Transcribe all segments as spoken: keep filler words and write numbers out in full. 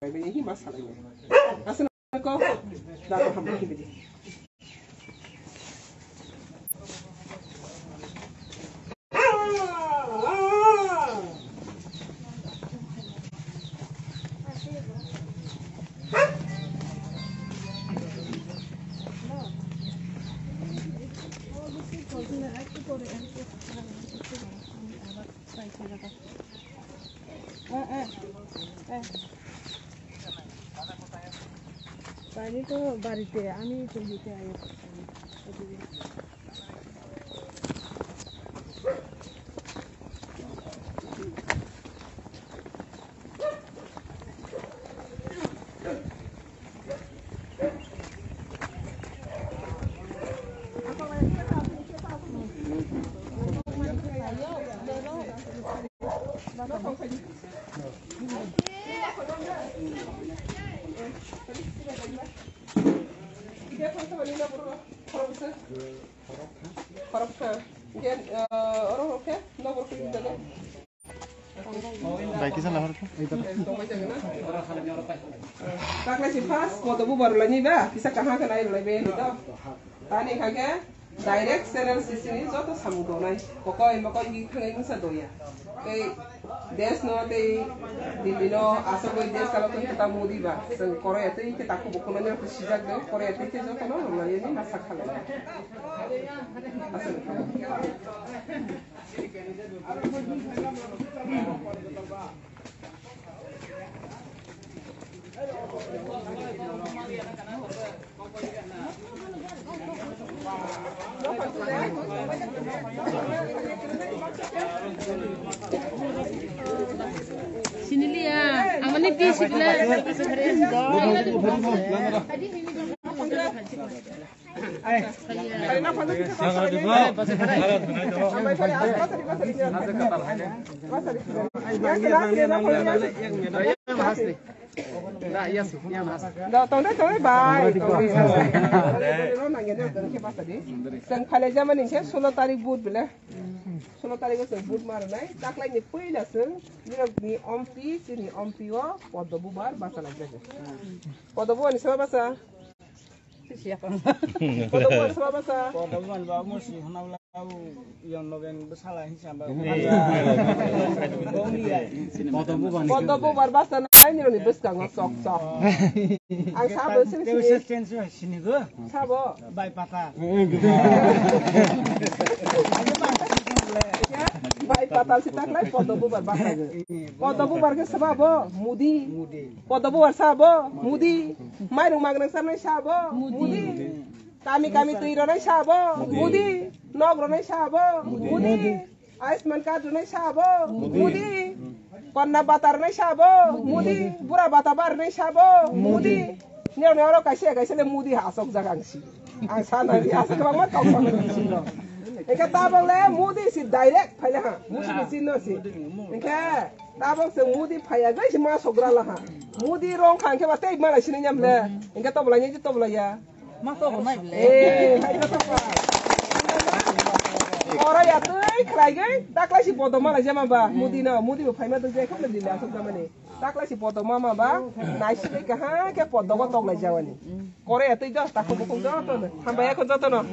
Bai bai hi ma salai. Aswk ko da ko ham ki bidi. পানি তো বাড়িতে, আমি তো হেঁটে I. Khoroksa. Gen, eh, oro hwnkhe nokbar khe hwnjago. Bai kisa lahar khe. Taklai si first koto bubar lai ni ba, kisa kaham khe nai lai be ni to. Tani kha khe direct channel sisi ni joto samung tongnai. Kokoi mokoi gi thangai mungsa doya. Tei Desh no tei Delhi no asogoi desh kalo tong khe ta Modi ba. Chwng koroi atwi khe takhuk bukhuk no nini sijak de, koroi atwi khe joto no rwlai ni ma sak khalai. Aswk. Siniliya, ang mani ti sibla. Da, tongde, tongde, bai, tongde. Chwng phailai jamani khe sulo tarik but bile. Sulo tarik o chwng but ma rwnai. Taklai ni puila chwng nirok ni ompi, chini ompi o Poddo Bubar basa lai jago. Poddo Bubar ni sema basa. Poddo Bubar sema basa. Poddo Bubar ba musi hana Au, yang logen besala hinsa ba. Poddo Bubar basa nai nironi bwskango sok sok. Ang sabo sini sini. Sini go. Sabo. Bai pata. Bai pata si taklai Poddo Bubar basa. Poddo Bubar ke sabo Modi. Poddo Bubar sabo Modi. Mairung magnang sarnai sabo Modi. Kami kami twi rwnai sabo Modi, nok rwnai sabo Modi, Ayushman card rwnai sabo Modi, Konna bata rwnai sabo Modi, bura bata ba rwnai sabo Modi. Nirok ni oro kaisa kaisa le Modi ha asok jak ang si. Ang sana ni asok kwbangma kok kok si no. Engkhe tabok le Modi si direct phaile ha. Modi ni si no si. Engkhe tabok se Modi phaiya gai si ma sogra la ha. Modi rong kha engkhe ba tei malai sinai nyam le. Engkhe tobolai ni tobolai ya. Ma to ko nai le. Eh, hai to to pa. Ora ya tei khlai gai, taklai si Poddo ma lai jama ba, Modi no, Modi bo phaima to je kham le dile asok jamani. Taklai si Poddo ma ma ba, nai si bai kaha khe Poddo go toklai jawani. Kore ya tei do, takho bukhung do to. Hambai ya ko joto no.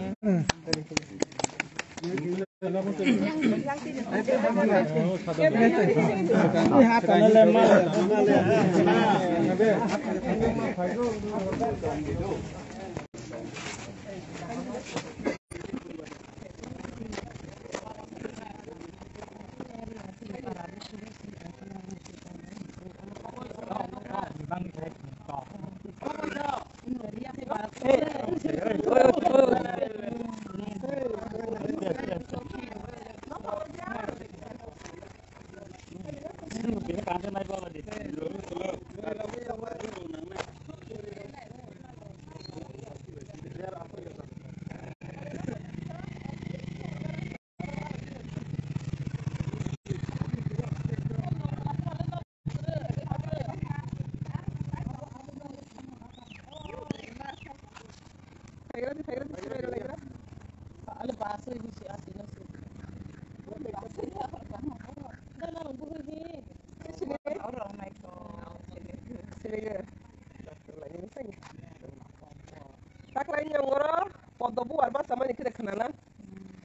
Taklai ni ongoro poddo bubar basa mani khe khwnana.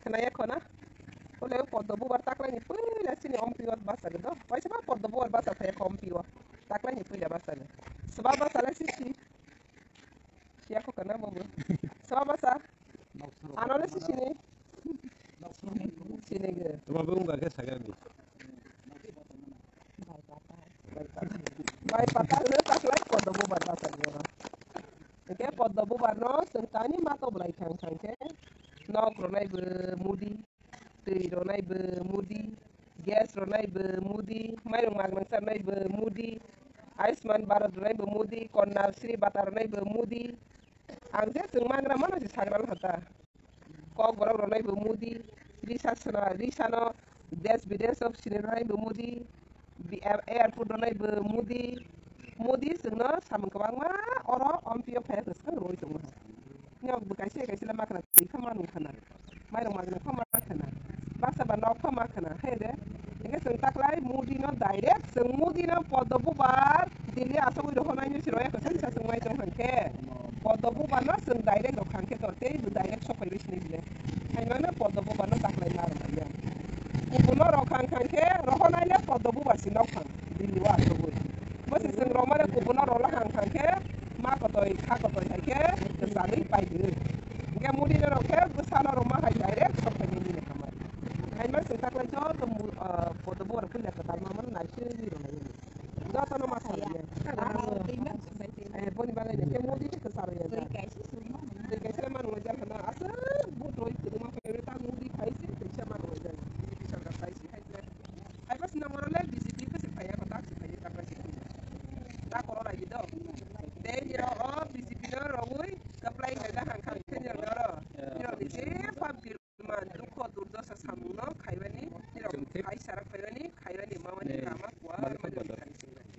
Khwnaya khona. Ole poddo bubar taklai ni puila sini ompiwa basa do. Waisa ba poddo bubar basa thaya kho ompiwa. Taklai ni puila basa do. Seba basa lai sisi. Siya ko kana bobo. Seba basa. Ano le sisi ni. Sini ge. Tuma bung ga ke saga ni. Bai pata le taklai poddo bubar basa ni. Ke poddo bubar no sengtani mato blai khang khang ke. Nok ronai bo mudi. Twi ronai bo mudi, gas ronai bo mudi, mairung magnang charnai bo mudi, Ayushman Bharat ronai bo mudi, Kanya Shri Bhata ronai bo mudi. Ang je chwng magra mano se sagra hata. Kok borok ronai bo mudi, risa sra, risa no des bides of sini ronai bo mudi. Bi-, air-, airport rwnai bo Modi, Modi chwngno samung kwbangma oro ompio phaiya kwchwng rwui tongma. Nok bo kaisa kaisa le makra twi kha ma nung khana, mairung magrang kha ma khana, baksa ba nok kha ma khana, hai de. Hingke chwng taklai Modi no direct, chwng Modi no poddo bubar Delhi asogwi rohornai no se roya kwchang sa chwng mai tong hwnkhe. Poddo bubar no chwng direct rok hangkhe tor tei bo direct sok phaibai sini bile. Haimano poddo bubar no taklai ma rwmaiya. Kubuno rok hang hangkhe rohornai le poddo bubar si nok thang. Bini wa asogwi. Bo se chwng romare kubuno rok hang hangkhe ma kotoi kha kotoi haikhe kwcharwi paidi. Hingke Modi no rok khe bwsano rok ma hai direct sok phaini bini hamai. Haima chwng taklai joto mu-, ah, poddo bubar puila kwtal ma mano naisingwi rwlaio. Jotono ma salaiya. Eh, boni bagwi ni khe Modi ni kwcharo ya. Twi kaisa manu wajar hana. Aswk vote roi kwbangma phai rwi ta Modi khai se kaisa manu wajar. B J P sarkar khai se khai se. Hai bas nang oro le B J P kwchwk phaiya ko ta kwchwk phaiya ta kwchwk phaiya. Ta koro lai do. Tei ni ro o B J P no rogwi kaplai hai da hang khang khe ni ro. Ni ro ni je pap Man dukho durdosa samungno khaibani nirok khai sarak phaibani khaibani mamani lama kuar mani khan singnai.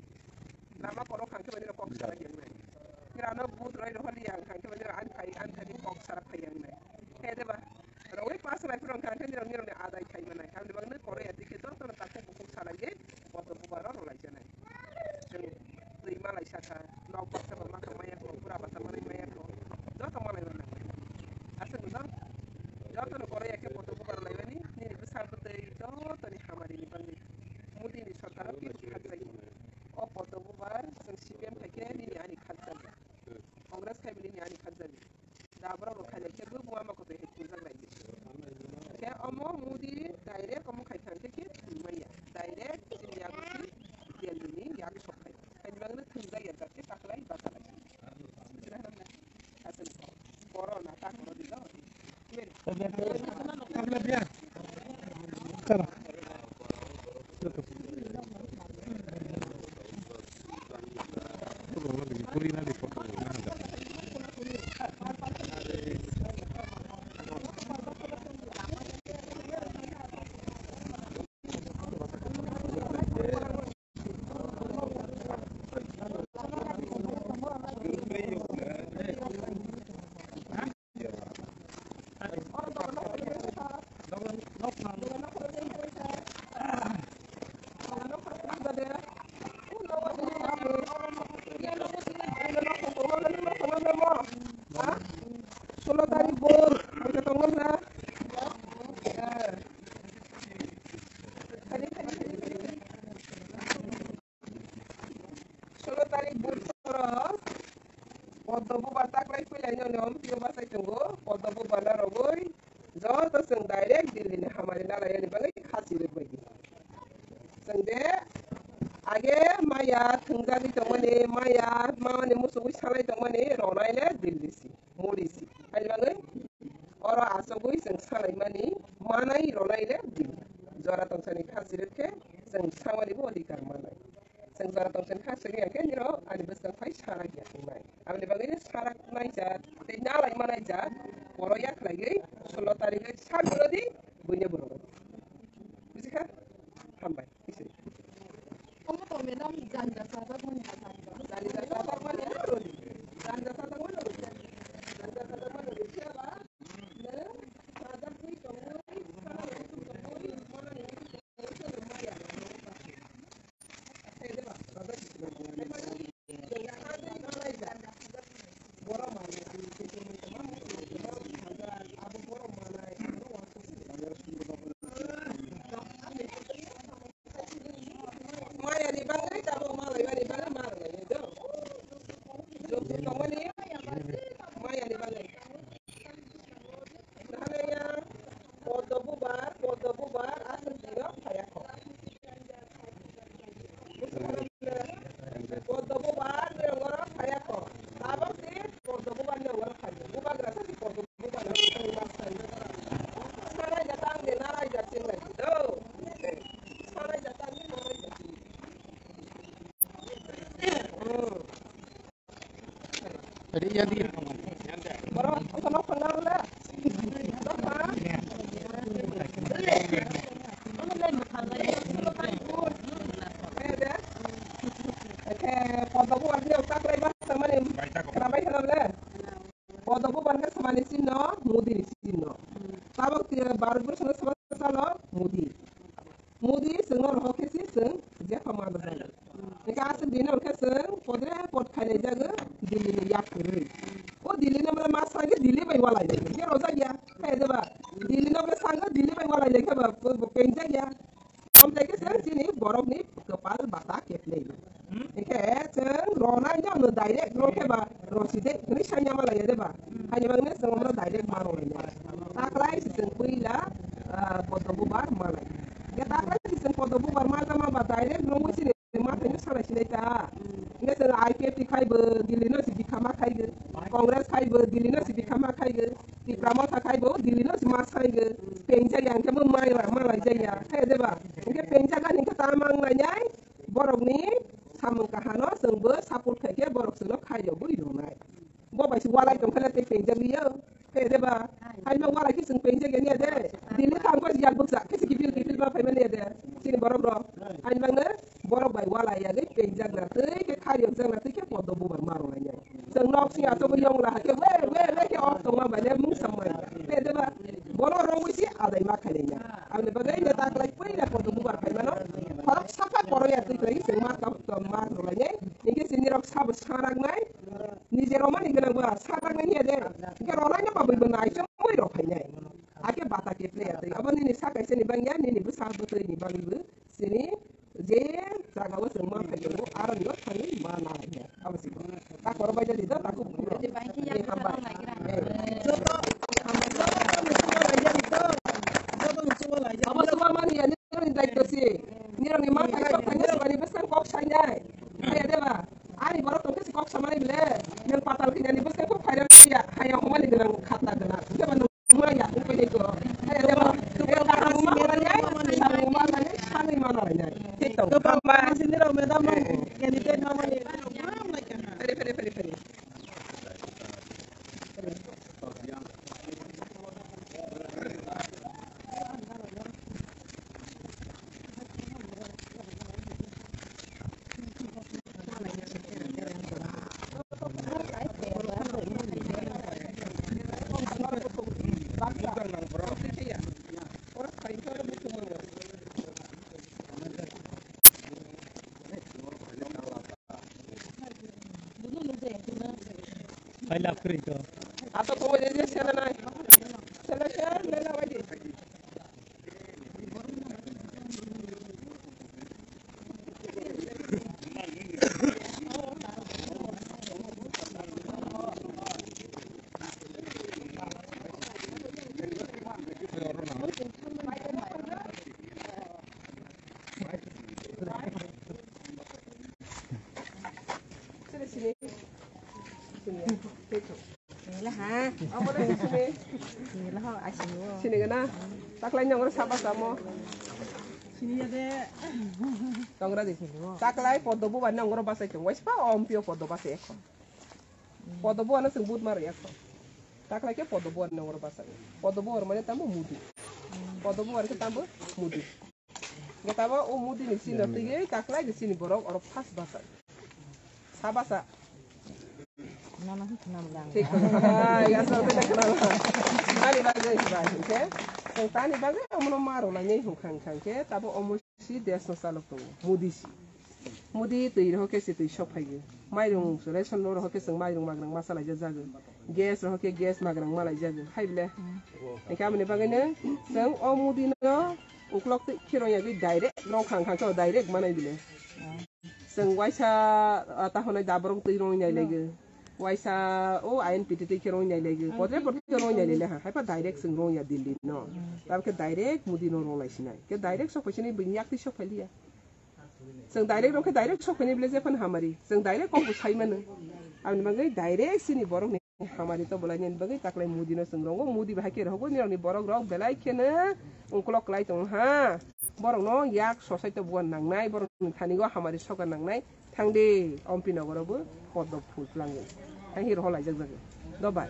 Lama korok khangkhe mani kok sarak yangnai. Nirano but roi roholi yang khangkhe mani ani phai ani thani kok sarak phai yangnai. Khe deba roi pas lai phurong khangkhe nirok nirokni adai khai manai. Hamni bagwi koroi ati khe jotono takhuk bukhuk salai ye. Poddo bubar rok rwlai janai. Chwng twi malai sakha, nok baksa ba makha maya kho, pura baksa manai maya kho, joto malai manai. Aswk no joto no koroi ya khe poddo bubar rwlai mani, nini bwsa bwtwi joto ni hamari ni bagwi. Modi ni sorkar o kis khakchai. O poddo bubar chwng C P M khai khe nini ani khakchai. Congress khai mani nini ani khakchai. Da borok rok khailai khe bo buma ma kotoi hai thwngjak lai di. Khe omo Modi direct omo khai thang khe khe thwngmaya. Direct chini yago si Delhi ni yak sok khai. Khai bagwi thwngjak ya jak khe taklai basa lai. Aswk koro na ta koro di do. Solo tarik bor, buka tongo na. Solo tarik bor soro, poddo bubar taklai pui lai no nom, pio basai tongo, poddo bubar na rogoi, joto chwng direct Delhi ni hamari na lai ani bagwi khasi rwk bai di. Chwng de age maya thwngjagwi tongmani, maya mamani muchugwi salai tongmani, ronai le Delhi si, Modi si. Ani bagwi oro achugwi chwng salaimani, manai ronai le Delhi. Jora tongsani khasi rwk khe chwng samani bo adhikar manai. Chwng jora tongchani kha simi ya khe nirok ani bwskang phai sarak ya tongnai. Aboni bagwi no sarak naijak tei nalai ma naijak, poro ya khlaigwi solo tarigwi sak rwdi buino borok. Bujikha? Hambai. Isri. Omo to madam janja sajak mani. Janja sajak mani rwdi. Janja sajak mani rwdi. Janja sajak mani rwdi. Sajak twi tongwi, sana tongwi, mana ni tongwi, mana ni tongwi. Borok, ito nok thangna rwle. Nok thang. Eke, Poddo Bubar ni okta kwlai ma samani. Khwnabai khwna rwle. Poddo Bubar ni samani sinno, Modi ni sinno. Tabok ti Bharat Borso no sama salo Modi. Modi chwngno rohor khe se chwng jepha manjak. Hwnkhe aswk dino hwnkhe chwng podre pod khailaijago Delhi ni yak kwrwi. O Delhi no mane ma sange Delhi bai walai lai khe rojak ya. Khe de ba? Delhi no bwle sango Delhi bai walai lai khe ba bo, bo penjak ya. Omtai khe chwng chini borok ni kwpal bata keplai. Hwnkhe chwng ronai no no direct ro khe ba roside hwnwi sanya malai ya de ba? Haini bagwi chwng omro direct ma rwlai ya. Taklai se chwng puila, ah, Poddo Bubar malai. Hwnkhe taklai se chwng Poddo Bubar malai ma ba direct rwngwi chini ma thangwi salai sinai ta. Hwnkhe chwng I P F T khai bo Delhi no se bikha ma khai go. Congress khai bo Delhi no se bikha ma khai go. Tipra Motha khai bo Delhi no se ma sai go. Penjak ya hwnkhe bo mai ra malai jaya. Khe de ba? Hwnkhe penjak ani hwnkhe ta mang lainai. Borokni samung kahano chwngbo support khaikhe borok chwngno khairogwi rwnai. Bo bai se walai tongkhe tei pengjagwi yo. Khe de ba? Hai ma walai khe chwng pengjagya niya de. Delhi thangkhe yak bwkcha khe se kiphil kiphil ma phaimani ya de. Chini borok rok. Hai mangno borok bai walai yagwi pengjak na twi khe khairok jak na twi khe Poddo Bubar ma rwlai ya. Chwng nok sing achugwi yong la hakhe we we we khe ok tongma bai le mung samai. Khe de ba? Bono rwngwi se adai ma khainai ya. Aboni bagwi neta kwlai puila Poddo Bubar phaimano khorok sakha koroi ya twi kwlai se ma kap to ma rwlainai. Hwnkhe se nirok sabo saraknai. Nije romani gwnang ba saraknai hiya de. Hwnkhe rwlaino ba bwi bo nai chongwi rok phainai. Ake bata keple ya twi. Abo nini sa kaisa ni bangya nini bwsa bwtwi ni bagwi bo sini je jaga o chwng ma phai tongo aro no thangwi ma na ya. Abo si. Ta koro bai jadi da ta ku ku. Joto, joto musugo laijak to. Joto musugo laijak. Abo sugo mani ya nirok ni daityo si. Nirok ni ma thai sok thai sok ani bwsang kok sai nai. Hai de ba. Ani borok tong khe si kok samani bile. Nang patal khe ani bwsang kok phai ya. Hai ya homani gwnang khata gwnang. Khe ba nang ma ya upai dai ko. Hai de ba. Khe ta ma ma nai. Sa ma ma nai. Thik to. Khe ba ma sini rok madam candidate ma ma ni. Phere phere phere phere. Hai lap kri to. Ato ko je je sela nai. Sela sela lela wadi. Sini ha. Sini gana. Taklai nyong ro saba samo. Sini ya de. Tongra di. Taklai Poddo Bubar nyong ro basai tong. Waispa ompio Poddo basai ekho. Poddo Bubar no sing but maro ekho. Taklai ke Poddo Bubar nyong ro basai. Poddo Bubar mane tamo Modi. Poddo Bubar ke tamo Modi. Gotabo o Modi ni sino tigi taklai di sini borok oro first basa. Sa basa. Nono hwnkhana bwlang. Thik ko. Ah, ya so te khana. Tani bagwi ba hwnkhe. Tani bagwi omono maro lai nei hwnkha hwnkha hwnkhe tabo omo si desh no salok tongo. Modi si. Modi twi rohor khe se twi sok phaigo. Mairung ration rohor khe chwng mairung magrang ma salai jago. Gas rohor khe gas magrang ma lai jago. Hai bile. Hwnkhe aboni bagwi no chwng o Modi no uklok twi khirong yagwi direct rong khang khang khe direct manai bile. Chwng waisa, ah, ta hwnwi dabrok twi rong nai laigo. Waisa o I N P T twi khirong nai laigo. Podre podre khirong nai lai ha. Hai pa direct chwng rong ya Delhi no. Tabkhe direct Modi no rong lai sinai. Khe direct sok phai sinai bini yak twi sok phai liya. Chwng direct rok khe direct sok phai ni bile jephano hamari. Chwng direct kok bo sai mano. Aboni bagwi direct chini borok ni hamari to bolai ni bagwi taklai Modi no chwng rongo. Modi bahai khe rohorgo nirok ni borok rok belai kheno ungkolok kwlai tongo ha. Borok no yak sosai to buan nangnai, borok ni thani o hamari soka nangnai. Thang de, Ompi nogoro bo poddo phul twlangwi. Hai hero ho laijak jago. Do bai.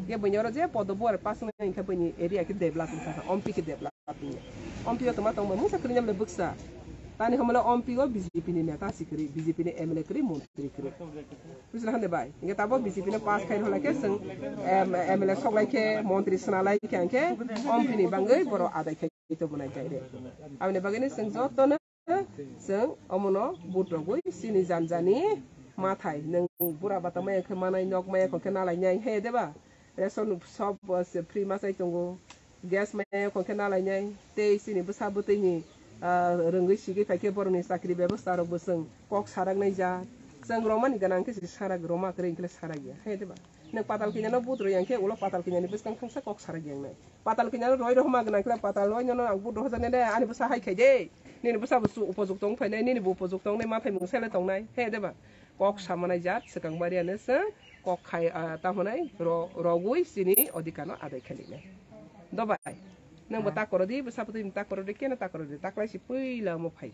Ye bini oro je podo buar pass nai khe bini area khe develop wngkha, ompi khe develop wngya. Ompi o tongma tongma mungsa kwrwi namle bwksa. Tani homole ompi o B J P ni neta si kwrwi, B J P ni M L A kwrwi, montri kwrwi. Bujla hande bai. Inge tabo B J P no pass khai hola khe seng, em, M L A sok lai khe, montri sna lai khe, ang khe ompi ni bangwi boro adai khai to bunai jai re. Aboni bagwi ni seng joto no Chwng omono vote rogwi chini janjani mathai, nwng bura bata maya khe manai, nok maya khe nalainai, he deba? Ration sob, uh, se free ma chai tongo, gas maya khe nalainai, tei chini bwsa bwtwini, ah, rwngwi sigwi phaikhe borokni chakri bebosta rokbo chwng kok saraknai ja, chwng romani gwnang khe se sarak, roma kwrwi hwnkhe sarak ya, he deba? Nwng patal kanya no vote rwi yang khe ulo patal kanya ni bwskang thangsa kok sarak yang nai. Patal kanya no roi rohma gwnang khe patal roi no ang vote rohor jani le ani bwsa hai khai de. Nini bwsa bo su upojukto wng phainai, nini bo upojukto wngnai, mathai mung sele tongnai. He deba? Kok samanai jat swkang bariya no se kok khai, ah, tamo nai ro-, rogwi chini odhikar no adai khai linai. Dobai. Nwng bo takoro di, bwsa bwtwi takoro di, keno takoro di. Taklai si puila omo phai.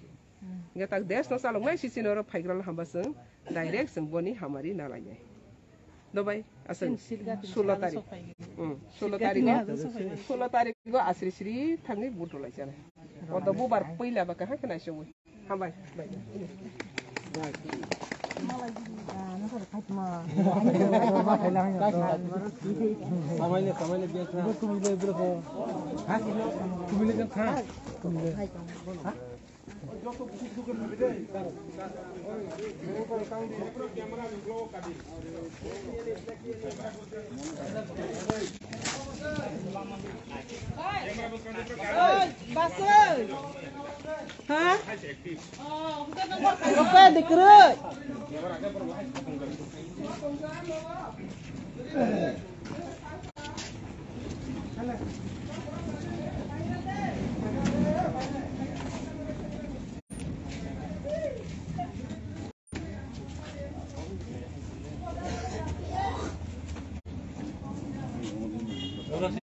Hingke tak desh no chaloknai si chini oro phaigralo hamba chwng direct chwng boni hamari nalainai. Dobai aswng sulo tarik. Hmm, sulo tarik o, sulo tarik o asri sri thangwi vote rwlai chanai. Oto bubar puila ba kaham khe naisingwi. Hambai. Samai le, samai le, biasa. Kumile, kumile, ha? Kumile kan kha? Kumile. Ha?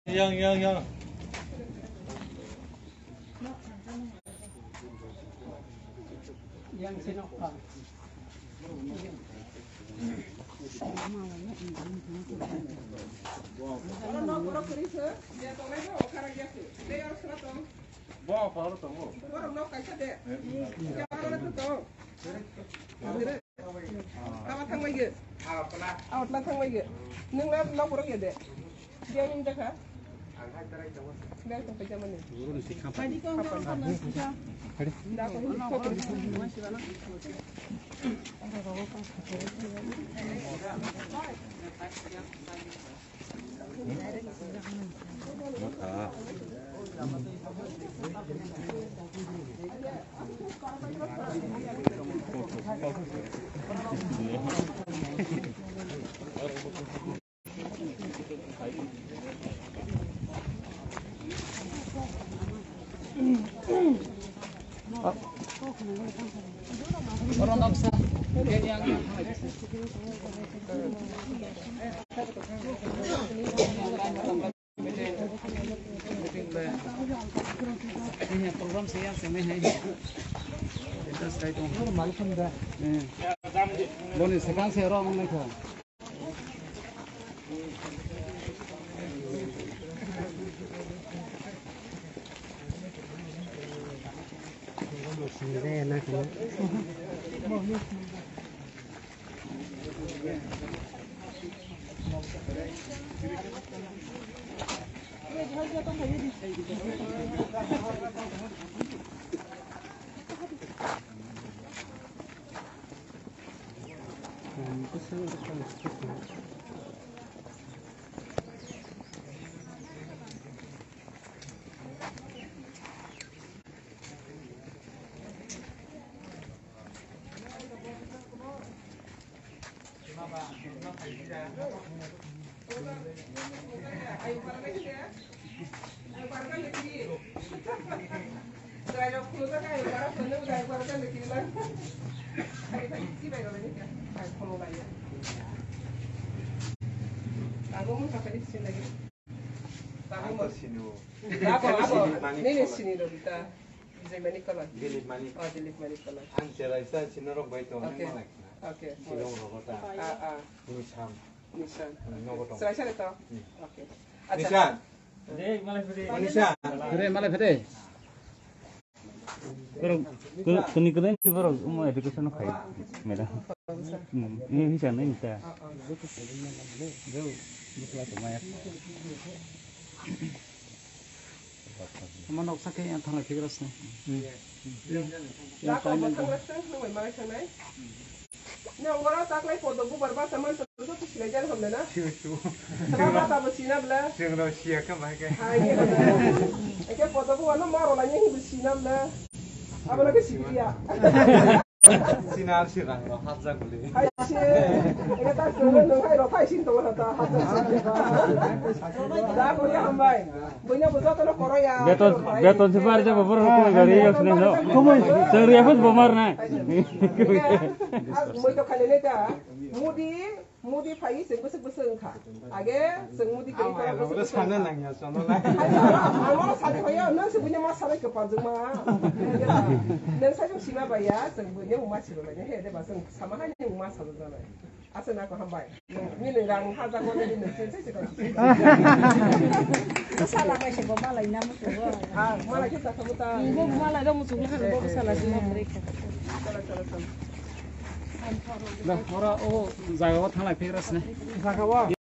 Yang, yang, yang. Bo, bo, bo. Tama thangbai ge. Aotla thangbai ge. Nung na nok borok ya de. Dia nung jakha. Dia tong pajama ni. Program se yang se mai hai. Boni sekan se ro mang nai kha. Tabuk mo sakali sini lagi. Tabuk mo sini. Tabuk mo sini. Nini sini lo kita. Vijay Manik Koloi. Dilip Manik. Oh, Dilip Manik Koloi. Ang cherai sa sini rok bai tong. Okay. Okay. Silong rok ta. Ah, ah. Ini sam. Nishan. Nogo tong. Chwraisa le to? Hmm. Okay. Acha. Nishan. Nishan. Re, malai phede. Borok, kini kwdai ni borok omo education khai, madam. Hmm, ini bisa nai bisa. Omo noksa khe yang thanglai phikra sini. Nang oro taklai podo bubar basa man to to silai jan hamle na. Siu, siu. Sama mata bo sina bla. Siu no sia ka mai ke. Ai ke. Eke podo bubar no maro la nyi bo sina bla. Abo na ke sibiya. Sinar sirang ro hapjak bole. Hai se. Eke ta sunu nung hai ro thai sin to ta hapjak sin. Da ko ya hambai. Buina bo joto no koro ya. Beton, beton se bar jabo borok ko gari yok sini no. Sengri apa bomar na. Moi to khale le ta. Mudi, mudi phai se bwswk bwswk wngkha. Age seng mudi kiri koro bwswk bwswk wngkha. Sana nang ya sana la. Hai sana, ang mano sadi hoyo, nang se bunya ma sana ke panjung ma. Nang sa jung sima ba ya, seng bunya ma siro la he de ba seng sama ha ni ma sa jung na. Asa na ko hambai. Ni ni rang ha ja ko ni ni se se se. Sala mai se bo malai na mutu. Ah, malai ke ta khamu ta. Bo malai do mutu ko bo sala se mo break. Sala sala sala. Da, ora o jaga o thanglai phikra sini. Jaga o.